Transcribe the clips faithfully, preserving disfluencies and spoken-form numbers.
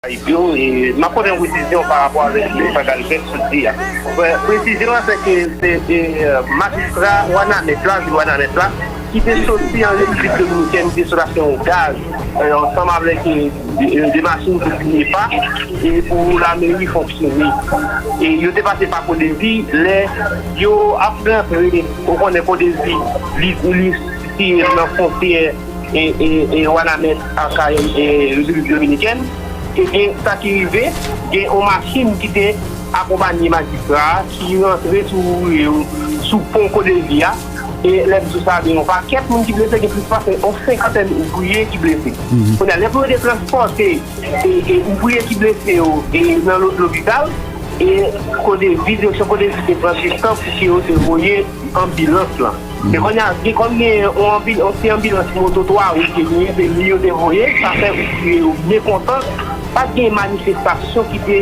Yo, e, m ap pote yon presizyon pa rapò avèk sa Galvez sot di a. Presizyon an, se ke se, e, majistra Wanament la, vil Wanament la, ki te soti an Repiblik Dominikèn, ki te sot achte yon gaz, e, ansanm avèk, e, de, de machin pou nepa, e pou lameri fonksyone. E yo te pase pa Kodevi, lè yo ap rantre, ou konnen Kodevi, li, li sitiye nan fwontyè e, e, e Wanament ak, e, Repiblik Dominikèn, ebyen, sa ki rive, gen yon machin ki te akonpanye majistra a ki rantre sou, e, sou pon Kodevi a. E lè m di w sa, gen yon pakèt moun ki blese, gen plis pase yon senkantèn ouvriye ki blese. Kounye a, lè pou yo te transpòte, e, e ouvriye ki blese yo, e nan lo-, lopital, e Kodevi, direksyon Kodevi te pran distan pou ke yo te voye anbilans lan. Men kounye a, gen kòm gen yon anbil-, yon ti anbilans moto twa wout ke genyen, se li yo te voye, sa fè ouvriye yo byen kontan. Pa t gen manifestasyon ki te,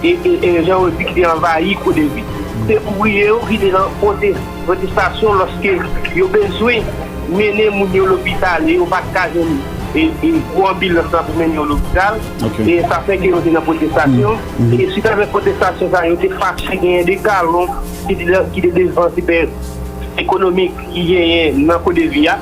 e, e, e, jan yo di, ki te anvayi Kodevi. Se ouvriye yo ki te nan pwote-, pwotestasyon lòske yo bezwen mennen moun yo lopital e yo pa t ka jwenn, e, e, gwo anbilans lan pou mennen yo lopital. E sa fè ke yo te nan pwotestasyon. E swit avèk pwotestasyon sa, yo te fache, genyen de galon ki te, ki te devan sipè ekonomik ki genyen nan Kodevi a.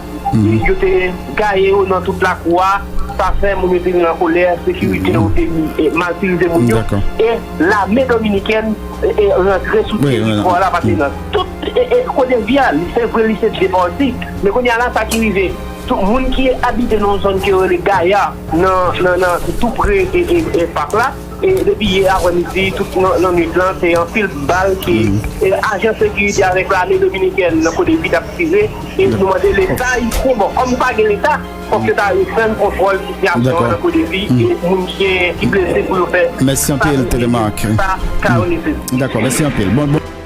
Yo te gaye yo nan tout lakou a. Sa fè moun yo te vin an kolè, sekirite yo te, e, matirize moun yo. E lame dominikèn, e, e, rantre sou teritwa la, paske nan tout, e, e, Kodevi a, li se vre, li se de pati. Men kounye a la, sa ki rive, tout moun ki abite nan yon zòn ke yo rele Gaya, nan, nan, nan, tou pre, e, e, e, pak la, e depi yè aprèmidi, tout nan, nan nwit lan, se anpil bal ki, e, ajan sekirite avèk lame dominikèn nan Kodevi t ap tire. E nou mande Leta ayisyen, bon, kòm pa gen Leta, fòk yo ta reprann kontwòl sitiyasyon an nan Kodevi, e moun ki, ki blese pou yo fè sa, sa ka yo nesesite. Dakò, mèsi anpil. Bon, bon.